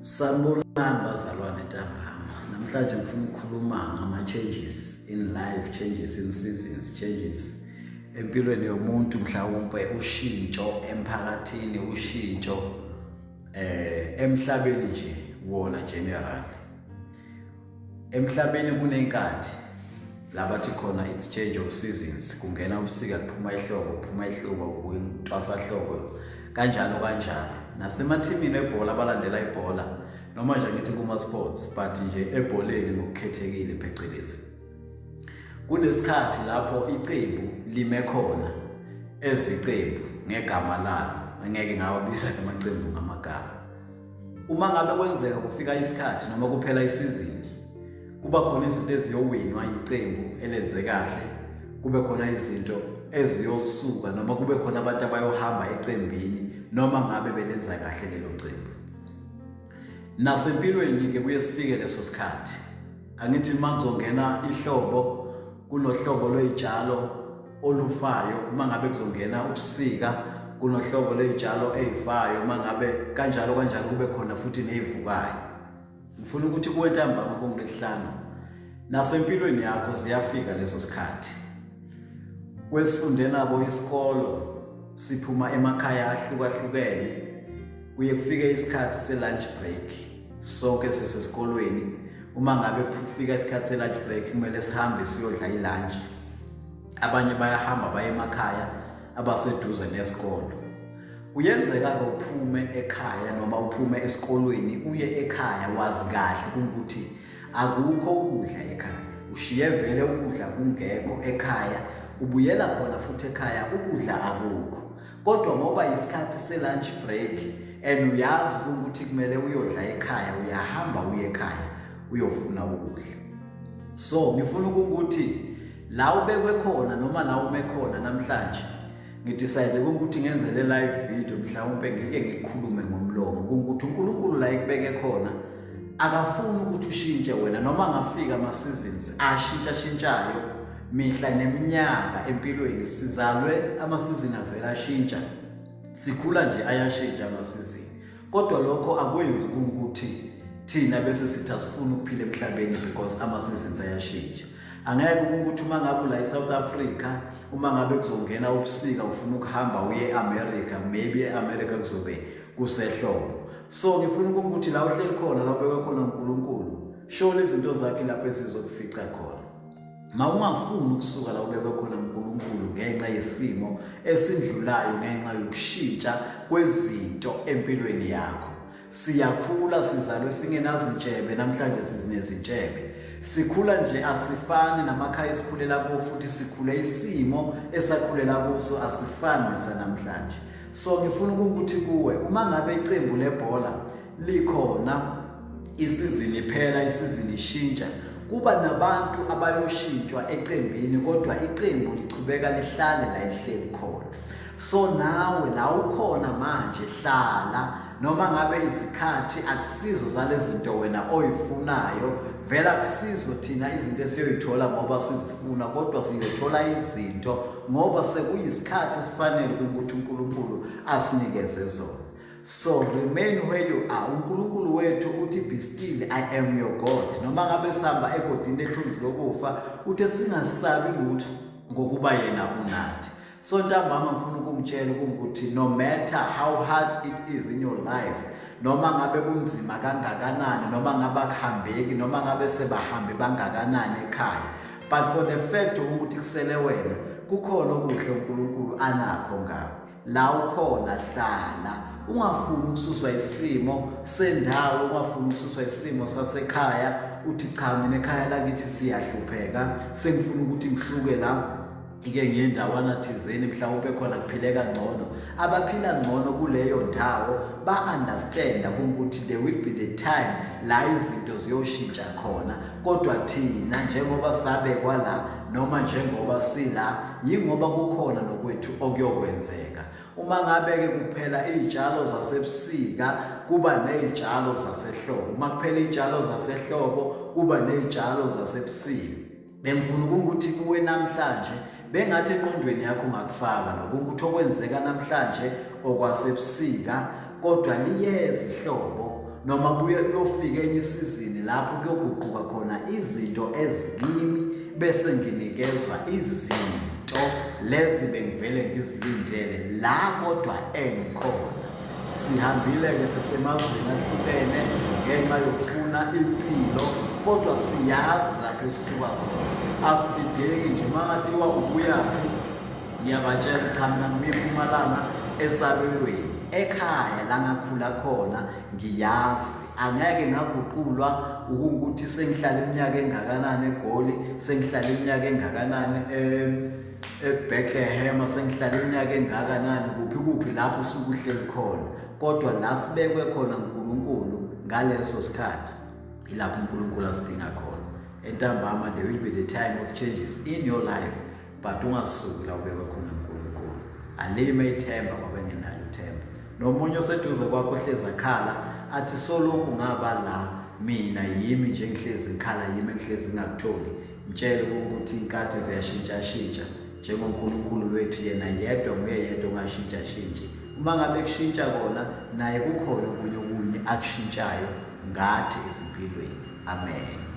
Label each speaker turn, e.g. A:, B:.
A: Sanibonani bazalwane ntambama. Namhlanje ngifuna ukukhuluma ngama-changes in life, changes in seasons, changes empilweni yomuntu, mhlawumpe ushintsho emphakathini, ushintsho emhlabeni nje wona general. Emhlabeni kunenkathi labathi khona it's change of seasons, kungena ubusika, kuphuma ihlobo, kuphuma ihlobo, kuyintwasahlobo, kanjalo kanjalo. Nasemathimini ebhola, abalandela ibhola, noma nje ngithi kuma-sports, but nje ebholeni ngokukhethekile, phecelezi kunesikhathi lapho iqembu lime khona eziqembu ngegama lalo. Angeke ngawabiza amaqembu ngamagama. Uma ngabe kwenzeka kufika isikhathi noma kuphela isizini, kuba khona izinto eziyowinwa iqembu elenze kahle, kube khona izinto eziyosuka noma kube khona abantu abayohamba eqembini noma ngabe belenza kahle lelo qembu. Nasempilweni ke kuye sifike leso sikhathi. Angithi uma kuzongena ihlobo, kunohlobo lwey'tshalo olufayo. Uma ngabe kuzongena ubusika, kunohlobo lwey'tshalo ey'fayo. Uma ngabe kanjalo kanjalo, kube khona futhi ney'vukayo. Ngifuna ukuthi kuwe ntambama kongolwesihlanu, nasempilweni yakho ziyafika leso sikhathi. Kwesifunde nabo isikolo, siphuma emakhaya ahlukahlukene, kuye kufike isikhathi se-lunch break. Sonke sisesikolweni. Uma ngabe kufika isikhathi se-lunch break, kumele sihambe siyodla i-lunch. Abanye bayahamba baye emakhaya abaseduze nesikolo. Kuyenzeka-ke uphume ekhaya noma uphume esikolweni uye ekhaya, wazi kahle kungukuthi akukho ukudla ekhaya, ushiye vele ukudla kungekho ekhaya, ubuyela khona futhi ekhaya ukudla akukho. Kodwa ngoba isikhathi se-lunch break and uyazi ukuthi kumele uyodla ekhaya, uyahamba uye ekhaya uyofuna ukudla. So ngifuna ukuthi la ubekwe khona noma la ume khona namhlanje, ngidecide ukuthi ngenze le live video, mhlawumbe ngike ngikhulume ngomlomo ukuthi uNkulunkulu la ekubeke khona akafuni ukuthi ushintshe wena, noma angafika ama-seasons ashintsha-shintshayo mihla neminyaka empilweni. Sizalwe ama-season avela ashintsha, sikhula nje ayashintsha ama-season, kodwa lokho akwenzi ukuthi thina bese sithi asifuni ukuphila emhlabeni because ama-seasons ayashintsha. Angeke ukuthi uma ngabe ula e-South Africa, uma ngabe kuzongena ubusika, ufuna ukuhamba uye e-America, maybe e-America kuzobe kusehlobo. So ngifuna ukuthi la uhleli khona, la ubekwe khona uNkulunkulu, shona izinto zakhe lapho esizokufica khona. Ma ungafuni ukusuka la ubekwe khona uNkulunkulu ngenxa yesimo esindlulayo, ngenxa yokushintsha kwezinto empilweni yakho. Siyakhula, sizalwe singenazintshebe, namhlanje sizinezintshebe. Sikhula nje asifani namakhaya esikhulela kuwo, futhi sikhule isimo esakhulela kuso asifani nesanamhlanje. So ngifuna ukuthi kuwe, uma ngabe iqembu lebhola likhona, isizini iphela, isizini ishintsha, kuba nabantu abayoshintshwa eqembini, kodwa iqembu lichubeka lihlale la lihleli khona. So nawe la ukhona manje, hlala, noma ngabe izikhathi akusizo zalezinto wena oyifunayo. Vela akusizo thina izinto esiyoyithola ngoba sizifuna, kodwa siyothola izinto ngoba sekuyisikhathi esifanele ukuthi uNkulunkulu asinikeze zona. So remain where you are. UNkulunkulu wethu uthi, "Be still, I am your God." Noma ngabe sihamba egodini lethunzi lokufa, uthi singasabi lutho ngokuba yena unathi. So ntambama ngifuna ukungitshela ukuthi no matter how hard it is in your life, noma ngabe kunzima kangakanani, noma ngabe akuhambeki, noma ngabe sebahambe bangakanani ekhaya, but for the fact ukuthi kusele wena, kukhona okuhle uNkulunkulu anakho ngawe. La ukhona hlala, ungafuni ukususwa isimo sendawo, ungafuni ukususwa isimo sasekhaya, uthi, "Cha, mina ekhaya lakithi siyahlupheka, sengifuna ukuthi ngisuke la, ike ngiye endawana thizeni, mhlawumbe khona kuphileka ngcono." Abaphila ngcono kuleyo ndawo ba-understanda ukuthi there will be the time la izinto ziyoshintsha khona, kodwa thina njengoba sabekwa la noma njengoba sila, yingoba kukhona nokwethu okuyokwenzeka. Uma ngabe-ke kuphela iy'tshalo zasebusika, kuba ney'tshalo zasehlobo. Uma kuphela iy'tshalo zasehlobo, kuba ney'tshalo zasebusika. Bengifuna ukuthi kuwe namhlanje, bengathi engqondweni yakho ungakufaka lokho ukuthi okwenzeka namhlanje okwasebusika, kodwa liyeza ihlobo. Noma buye kuyofika enye isizini lapho kuyoguquka khona izinto ezikimi bese nginikezwa izinto lezi bengivele ngizilindele la kodwa engikhona. Sihambile-ke sisemazweni ahlukene ngenxa yokufuna impilo, kodwa siyazi lapho esisuka khona. Asidideki nje uma ngathiwa ubuyaphi, ngiyabatshela cha mina ngibuye eMpumalanga esabelweni ekhaya la ngakhula khona ngiyazi angeke ngaguqulwa ukungukuthi sengihlala iminyaka engakanani eGoli, sengihlala iminyaka engakanani eBethlehem, sengihlala iminyaka engakanani kuphi kuphi lapho usuke uhleli khona, kodwa la sibekwe khona uNkulunkulu ngaleso sikhathi ilapho uNkulunkulu asidinga khona. Entambama there will be the time of changes in your life, but ungasuki la ubekwe khona uNkulunkulu. Alime ithemba kwabengenalo ithemba. Nomunye oseduze kwakho ohlezi akhala athi solokhu ngaba la mina yimi nje ngihlezi ngikhala yimi engihlezi ngingakutholi, mtshele ukuthi inkathi ziyashintshashintsha njengoNkulunkulu wethu yena yedwa nguye yedwa ongashintshashintshi. Uma ngabe kushintsha kona naye kukhona okunye okunye akushintshayo ngathi ezimpilweni. Amen.